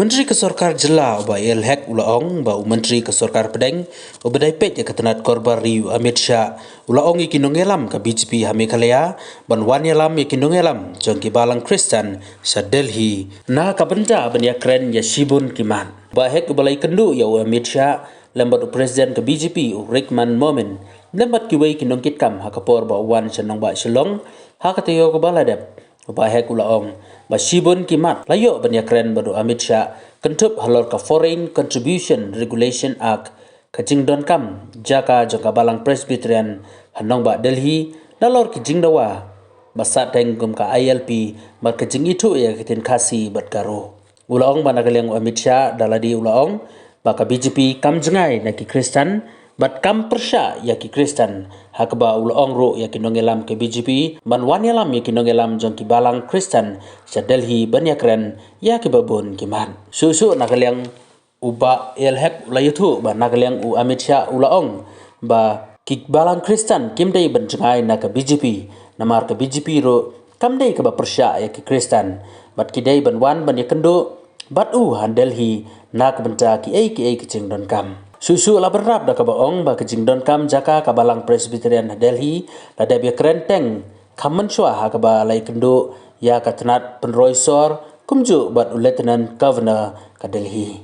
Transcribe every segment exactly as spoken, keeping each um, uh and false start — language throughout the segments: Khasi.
Myntri ka sorkar jylla u Bah A L Hek u la ong ba u myntri ka sorkar pdeng u ba dei peit ïa ka tnat korbar ri u Amit Shah u la ong ïa ki nongïalam ka B J P ha Meghalaya ban wan ïalam ïa ki nongïalam jong ki balang Khristan sha Delhi na ka bynta ban ïakren ïa shibun ki mat. Bah Hek u ba la ïakynduh ïa u Amit Shah lem bad u president ka B J P u Rikman Momin lem bad kiwei ki nongkitkam ha ka por ba u wan sha nongbah Shillong ha ka taïew ka ba la dep. U Bah Hek u la ong ba shibun ki mat la ïoh ban ïakren bad u Amit Shah kynthup halor ka Foreign Contribution Regulation Act, ka jingdonkam jaka jong ka Balang Presbyterian ha nongbah Delhi, nalor ki jingdawa ba sahteng kum ka I L P bad ka jingithuh ïa ka ktien Khasi bad Garo. U la ong ba na ka liang u Amit Shah da lade u la ong ba ka B J P kam jngai na ki Khristan bad kam pyrshah ïa ki Khristan, ha kaba u la ong ruh ïa ki nongïalam ka B J P ban wan ïalam ïa ki nongïalam jong ki balang Khristan sha Delhi ban ïakren ïa kiba bun ki mat. Shuh shuh na ka liang u Bah A L Hek u la ïathuh ba na ka liang u Amit Shah u la ong ba ki balang Khristan kim dei ban jngai na ka B J P, namar ka B J P ruh kam dei kaba pyrshah ïa ki Khristan bad ki dei ban wan ban ïakynduh bad u ha Delhi na ka bynta kiei kiei ki jingdonkam. Shuh shuh la bynrap da kaba ong ba ka jingdonkam jaka ka Balang Presbyterian ha Delhi la dep ïakren teng kham mynshuwa ha kaba la ïakynduh ïa ka tnat pynroi sor kumjuh bad u Lieutenant Governor ka Delhi.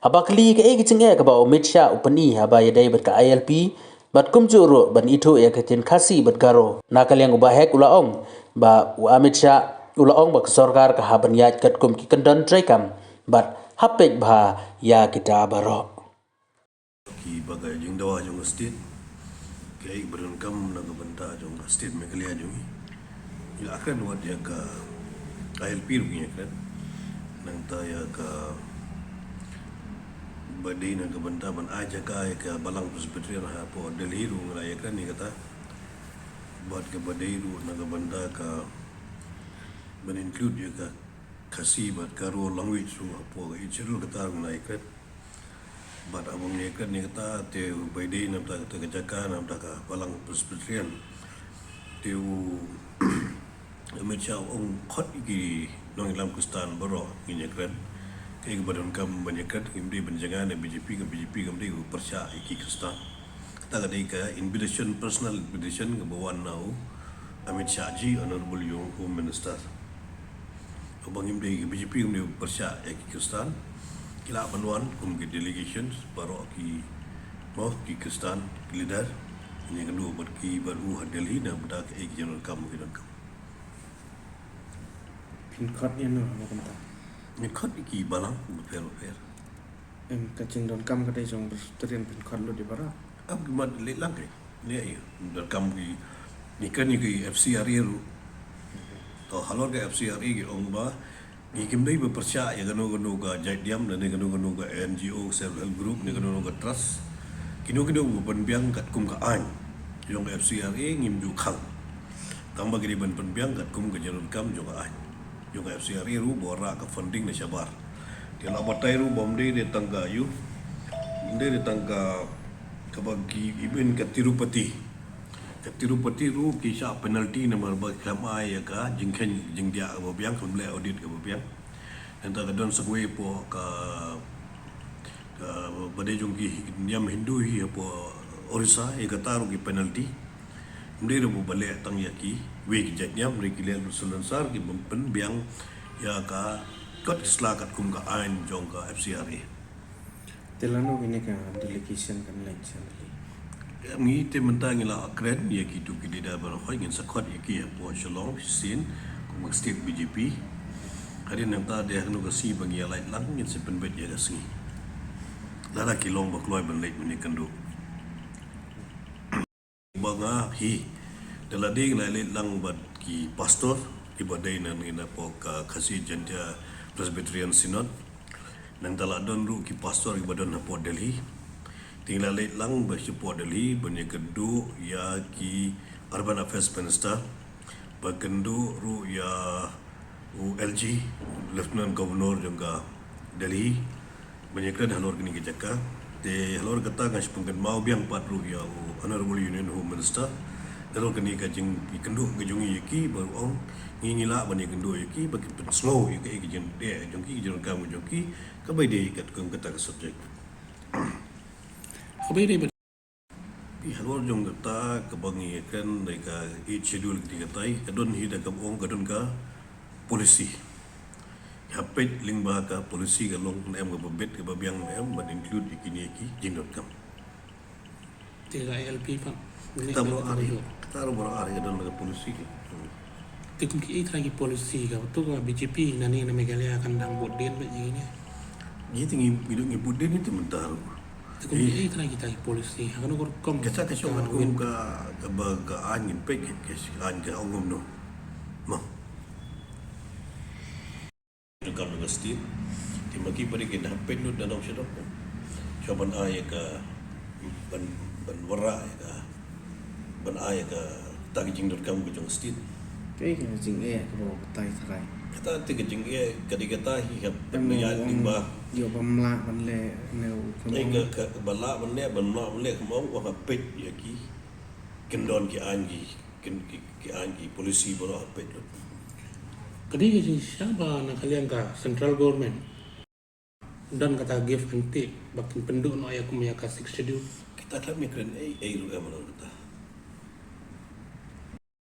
Haba kylli kaei ka jingeh kaba u Amit Shah u pyni haba ïadei bad ka I L P bad kumjuh ruh ban ithuh ïa ka ktien Khasi bad Garo, na ka liang u Bah Hek u la ong ba u Amit Shah u la ong ba ka sorkar ka hap ban ïaid katkum ki kyndon treikam bad hap peit bha ïa kita baroh. Kiba ka jingdawa jong ka state, kaei ba donkam na ka bynta jong ka state Meghalaya jong ngi. Ïa kren wat ïa ka I L P ruh ngi ïa kren. Nangta ïa ka ba dei na ka bynta ban ai jaka ïa ka Balang Presbyterian hapoh Delhi ruh ngi la ïa kren ïa kata. Bad kaba dei ruh na ka bynta ka ban include ïa ka Khasi bad Garo language ruh hapoh ka Eighth Schedule kata ruh ngi la ïa kren. Bad haba ngi ïa kren ïa kata te ba dei na bynta kata ka jaka na bynta ka Balang Presbyterian. Te u Amit Shah u ong khot ïa ki nongïalam Khristan baroh ngin ïa kren. Kaei kaba donkam ban ïa kren, ngim dei ban jngai na B J P, ka B J P kam dei ka pyrshah ïa ki Khristan. Kata ka dei ka invitation, personal invitation kaba wan na u Amit Shah ji, Honorable Home Minister. Haba ngim dei ka B J P ngim dei pyrshah ïa ki Khristan. Ki lah ban wan kum ki delegations baroh ki, mo, ki Khristan, ki leader. Ngin ïakynduh bad ki bad u ha Delhi na bynta kaei ka jingdonkam ki donkam. Phin khot ïa no ha kata? Ngin khot ïa ki balang bapher bapher. Em, ka jingdonkam ka dei jong Presbyterian phin khot lut ïa baroh? Am ki mat leit lang kai. Leit ïa donkam ki, ngi kren ïa ki F C R A ruh. To halor ka F C R A ki ong ba ngi kim dei ba pyrshah ïa kano kano ka jait niam lane kano kano ka N G O, self help group ne kano kano ka trust. Kino kino ba pynbiang katkum ka aiñ jong ka F C R A ngim ju khang. Tang ba ki dei ban pynbiang katkum ka jingdonkam jong ka aiñ. Jong ka F C R A ruh ba rah ka funding na shabar. Te la batai ruh ba ym dei de tang ka ïu, ym dei de tang ka, kaba ki, even ka Tirupati. Ka Tirupati ruh ki shah penalty namar ba ki khlem ai ïa ka jingkheiñ jingdiah kaba biang, khlem leh audit kaba biang. Nangta ka don sa kawei hapoh ka, ka ba dei jong ki niam Hindu hi hapoh Orissa, ïa kata ruh ki penalty. Ym dei ruh ba leh tang ïa kiwei ki jait niam, hynrei ki leh lut salonsar, ki pynbiang ïa ka kot ki sla katkum ka aiñ jong ka F C R A. Te lano kine ka delegation kan leit sha Delhi? Ngi te mynta ngi la kren ïa kito ki leader baroh, ngin sa khot ïa ki hapoh Shillong shisien kum ka state B J P. Hadien nangta de ha kano ka sngi ba ngi ïa leit lang ngin sa pynbeit ïa ka sngi. Lada ki long ba kloi ban leit mynne kynduh. Ba nga hi, da lade ngi la leit lang bad ki pastor kiba dei na ngi napoh ka Khasi Jaintia Presbyterian Synod. Nangta la don ruh ki pastor kiba don hapoh Delhi. Te ngi la leit lang ba shapoh Delhi ban ïakynduh ïa ki Urban Affairs Minister, ba kynduh ruh ïa u L G, Lieutenant Governor jong ka Delhi, ban ïakren halor kine ki jaka. Te halor kata nga shu pynkynmaw biang pat ruh ïa u Honorable Union Home Minister, Ka long kane ka jingïakynduh ka jong ngi ïa ki, ba ong ngi ngi lah ban ïakynduh ïa ki, ba ki pynsngew ïa ka, ïa ka jingeh jong ki, ka jingdonkam jong ki, kaba ïadei katkum kata ka subject. Kaba ïadei bad, halor jong kata kaba ngi ïakren da ka Eighth Schedule, kata ka tai ka don hi da kaba ong ka don ka policy. Hapdeng lyngba ka policy ka long, em kaba bit kaba biang, em ban include ïa kine ki jingdonkam. Te ka I L P pat. Kata baroh ar, kata baroh ar ka don ka policy ka. Hmm. Te kum kiei trai ki policy ka, to ka B J P nangne na Meghalaya kan dang vote dien bad ïa kine. Ngi te ngi, ngi, ngi vote dien te mynta ruh. Te kum kiei trai kita ki policy, ha kano ka rukom. Kata ka shong katkum ka, kaba ka aiñ ngin peit, ka aiñ ka ong kumno. Mo. Donkam jong ka state. Te ma ki pat kin hap peit lut na nong sha dong. Shuwa ban ai ïa ka, ban, ban wanrah ïa ka, ban ai ïa kata ka jingdonkam ka jong ka state. Te ka jingeh kaba batai tharai. Kata te ka jingeh ka dei kata hi, hap ban ïa ding ba. Ïoh ban lah ban leh ne u. Ei ka, ka ba lah ban leh, ban lah ban leh, kumba ong, hap peit ïa ki, kin don ki aiñ ki, kin ki, ki aiñ ki policy baroh hap peit lut. Ka dei ka jingshisha ba na ka liang ka central government don kata give and take ba kin pynduh noh ïa kum ïa ka Sixth Schedule. Kita khlem ïakren ei ei ruh em halor kata.